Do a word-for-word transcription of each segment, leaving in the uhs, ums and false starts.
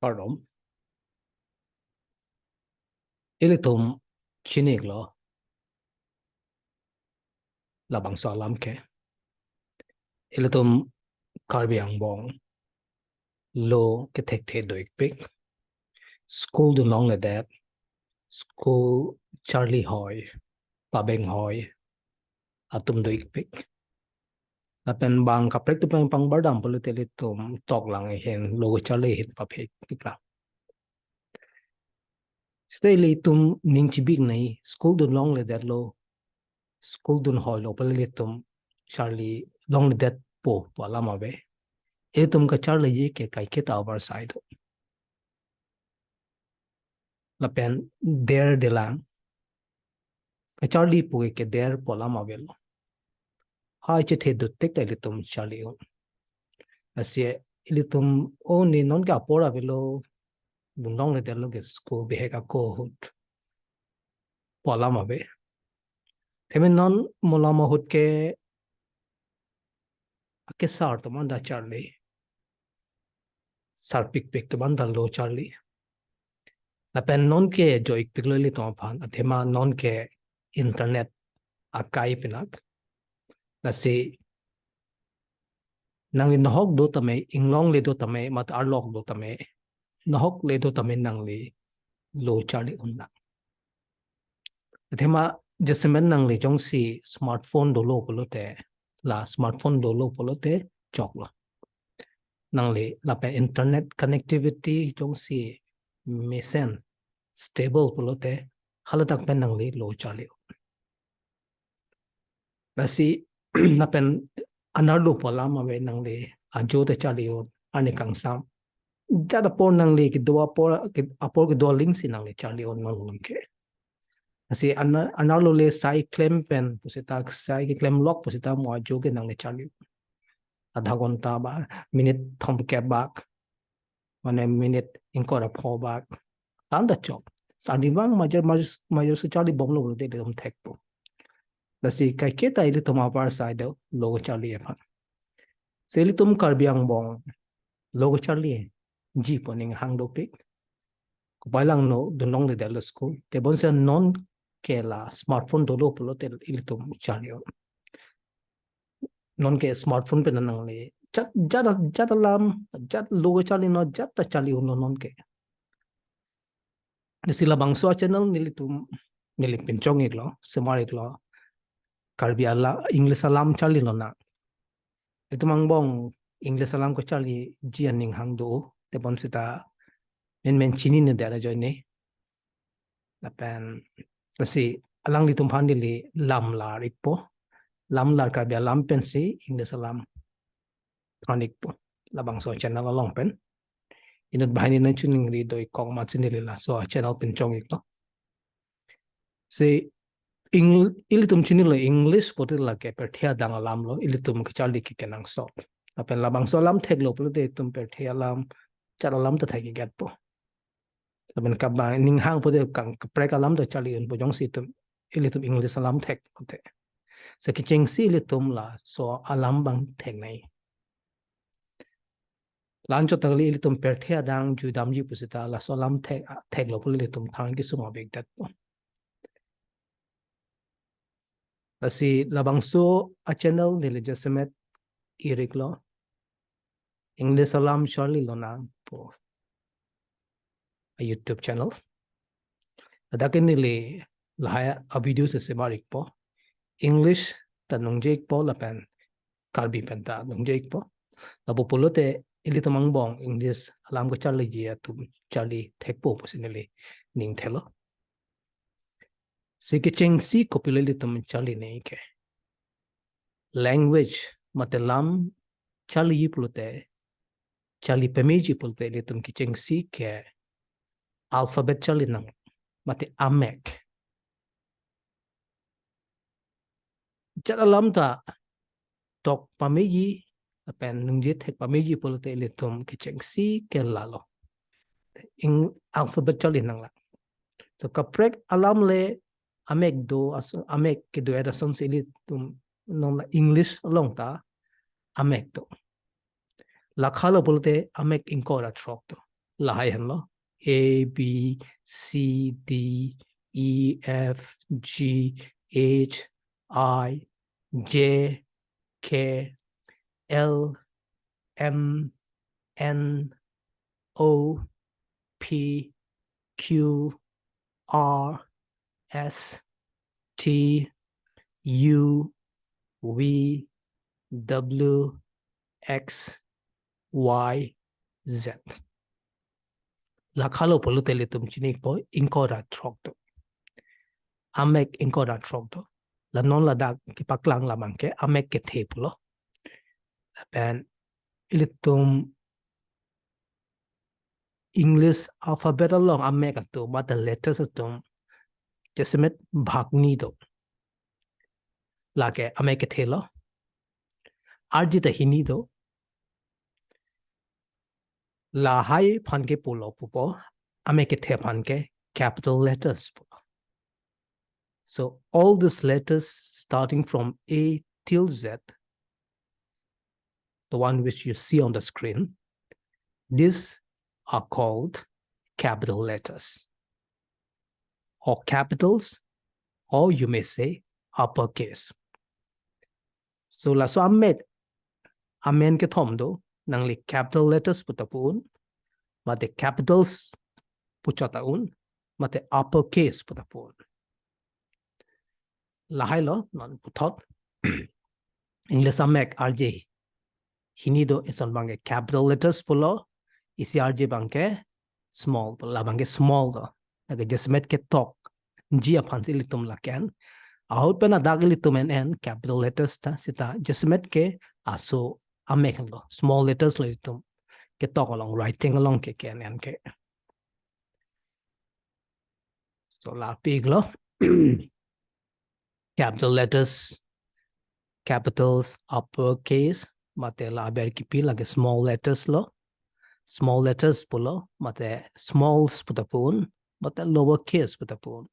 Kardom. Ilitum chini-iklo labangso alam ke. Ilitum Karbi angbong lo kethekthe do-ikpik. School dun longledet, school charli hoi, pabeng hoi atum do-ikpik. Lapen bang kaprek atum pen pangbardam pulote ilitum toklang ahin lo charli ahin paphe-ikpik lang. Seta ilitum ning chibik nai, school dun longledetlo, school dun hoilo pu ilitum charli longledetpo pu alam ave. Ilitum kacharliji ke kaiketa oversight do. Lapen der delang. Kacharli pu ke keder pu alam avelo. Hai chethe do tik ta ilitum charli-un. Lasi ilitum, o, ne non ke apor avelo, dun longledetlo ke school bihek ako ahut pu alam ave. Athema non mo alam ahut ke akesar atum anta charli, sarpikpik atum anta lo charli. Lapen non ke jo-ikpiklo ilitum aphan, athema non ke internet akai pinak. Lasi nangli nohok do tame, inglong le do tame, mat arlok do tame, nohok le do tame nangli lo charli-un lang. Athema jasemet nangli jongsi smartphone dolo pulote, la smartphone dolo pulote choklo. Nangli lapen internet connectivity jongsi mesen stable pulote, haladak pen nangli lo charli-un. Lasi lapen anarlo pu alam ave, nangli ajo ta charli-un, arni kangsam. Jat apor nangli kedo apor, ke-, apor kedo alingsi nangli charli-un non alam ke. Lasi ana-, anarlo le sai klem pen pusita, sai keklemlok pusita mo ajo ke nangli charli-un. Adha ghonta ba, minute thomkep bak, mane minute ingkoi ra pho bak, tanta chok. Sadi bang major, major, major si charlibomlo pulote ilitum thekpo. Lasi kaiketa ilitum oversight do lo charli aphan. Si ilitum Karbi angbong lo charliji pu ning hang dopik. Kopai lang, no dun longledetlo school. Tebonsi non ke la smartphone dolo pulote ilitum charli-un. Non ke smartphone pen nangli jat, jat, jat alam, jat lo charli, no jat ta charli-unlo non ke. Lasi labangso channel nelitum, neli pinchong-iklo, semar-iklo, Karbi ala, English alam charli lonang. Ilitum angbong English alam kacharliji aning hang do, tebon seta menmen chininedet ajoine. Lapen lasi alanglitum aphan neli lam lar-ikpo. Lam lar Karbi alam pensi English alam than-ikpo labangso channel along pen. Inut banghini nangchiningri do-ik kok amatsi neli laso channel pinchong-iklo. Si Eng-, ilitum chinilo English pulote lake pirthe adang alamlo, ilitum kacharli ke kenangsot. Lapen labangso alam theklo pulote itum pirthe alam, jat alam ta thek-iketpo. Lapen kabang ning hang pulote kang kaprek alam ta charli-unpo jongsi itum, ilitum English alam thek pulote. Si kechengsi ilitum laso alam abang thek nai. La-anchot ta kali, ilitum pirthe adang juidamji pusita laso alam thek, theklo pulote ilitum thang kesung abikdetpo. Lasi labangso a channel neli jasemet ir-iklo, English alam charli lonang pu a YouTube channel. Ladak ke neli lahai a video si semar-ikpo. English ta ningje-ikpo lapen Karbi pen ta ningje-ikpo. Lapu pulote ilitum angbong English alam kacharliji atum charli thekpo pusi neli ning thelo. Si kechengsi kopilo ilitum charli nai ke, language mate lam charliji pulote, charli pameji pulote ilitum kechengsi ke alphabet charli nang, mate amek. Jat alam ta tok pameji lapen ningje thek pameji pulote ilitum kechengsi ke lalo. Eng alphabet charli nanglang. So kaprek alam le amek do, aso-, amek kedo-et asonsi ilitum non la English along ta amek do. Lakhalo pulote amek ingkoi ra throk do. lahai henlo. A, B, C, D, E, F, G, H, I, J, K, L, M, N, O, P, Q, R, S, T, U, V, W, X, Y, Z. La khalo pulote ilitum chinipo ingkoi ra throk do. Amek ingkoi ra throk do. La non ladak kepaklang labang ke amek kethe pulo. Lapen ilitum English alphabet along amek atum, mate letters atum, jasemet bhag ni do. Lake amek kethe lo. Arje ta hini do. Lahai aphan ke pulo pupo, amek kethe aphan ke capital letters pulo. So all these letters starting from A till Z, the one which you see on the screen, these are called capital letters, or capitals, or you may say uppercase. So laso amek amen kethom do, nangli capital letters pu ta pu-un, mate capitals pu chot ta un, mate uppercase pu ta pu-un. Lahai lo non puthot. English amek arje hini do, ison abang ke capital letters pulo, isi arje abang ke small pulo, labang ke small do. Lake jasemet ketokji aphan si ilitum lake en. Ahut pen ladak ilitum en en capital letters ta, seta jasemet ke aso amek lo, small letters lo ilitum ketok along, writing along ke ke en en ke. So la pik lo. Capital letters, capitals, uppercase, mate la aber kipi lake small letters lo. Small letters pulo, mate smalls pu ta pu-un, mate lowercase pu ta pu-un.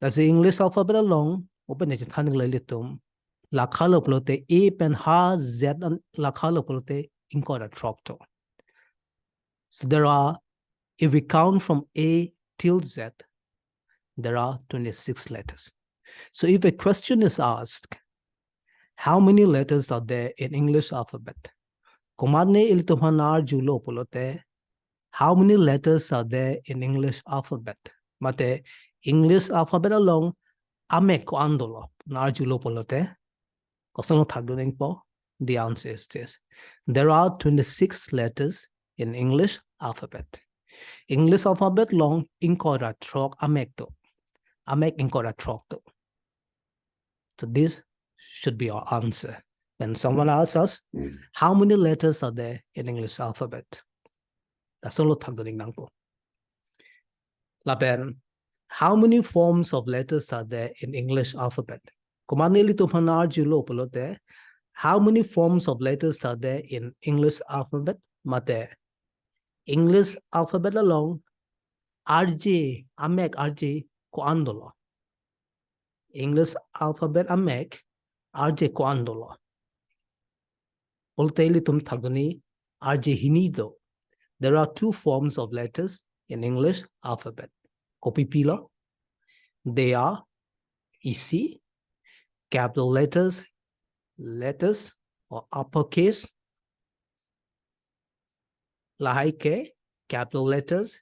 Lasi English alphabet along, open ne chethan le ilitum, la khalo pulote A pen ha Z an la khalo pulote ingkoi ra throk do. So there are, if we count from A till Z, there are twenty-six letters. So if a question is asked, how many letters are there in English alphabet? Komatne ilitum aphan arjulo pulote, how many letters are there in English alphabet? Mate English alphabet along amek ko-an dolo, arjulo pulote, kosonlo thakdun nangpo? The answer is this. There are twenty-six letters in English alphabet. English alphabet along ingkoi ra throk amek do. Amek ingkoi ra throk do. So this should be our answer. When someone asks us, how many letters are there in English alphabet? Lasonlo thakdun nangpo. Lapen, how many forms of letters are there in English alphabet? Komatne ilitum aphan arjulo pulote, how many forms of letters are there in English alphabet? Mate English alphabet along arje, amek arje ko-an dolo? English alphabet amek arje ko-an dolo? Pulote ilitum thakdun nang, arje hini do. There are two forms of letters in English alphabet. Kopi pilo? They are, isi, capital letters, letters or uppercase. Lahai ke capital letters,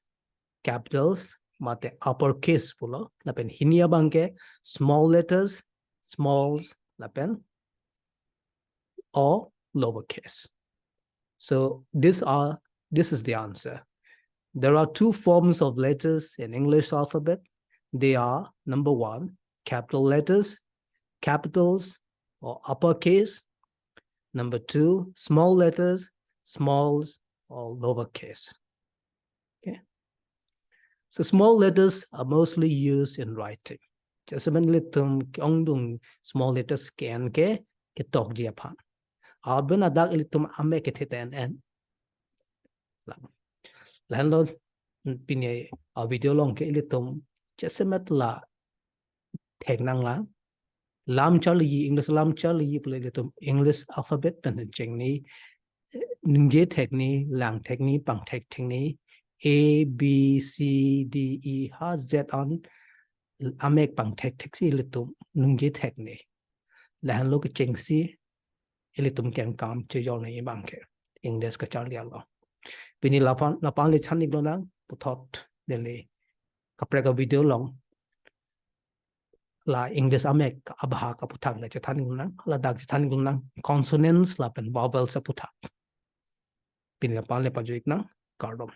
capitals, mate uppercase pulo. Lapen hini abang ke small letters, smalls, lapen or lowercase. So these are, this is the answer. There are two forms of letters in English alphabet. They are, number one, capital letters, capitals or uppercase. Number two, small letters, smalls or lowercase. Okay. So small letters are mostly used in writing. Jasemet ilitum ke-ongdung small letters ke-en ke ketokji aphan. Aben ladak ilitum amek kethe ta en en. La, lahenlo pini a-video along ke ilitum jasemet la thek nanglang. Lam charliji, English lam charliji pule ilitum English alphabet pen chengni, ningje thek ni, lang thek ni, pang thek thek ni, A, B, C, D, E, ha Z an amek pang thek thek si ilitum ningje thek ni. Lahenlo kecheng si ilitum kengkam chejor ni abang ke English kacharli along. Pini lapan, lapan le chan ik lonang, puthot neli kaprek a-video along la English amek abahak aphuthak le chethan ik lonang, ladak chethan ik lonang, consonants lapen vowels aphuthak. Pini lapan le pajut ik nang, kardom.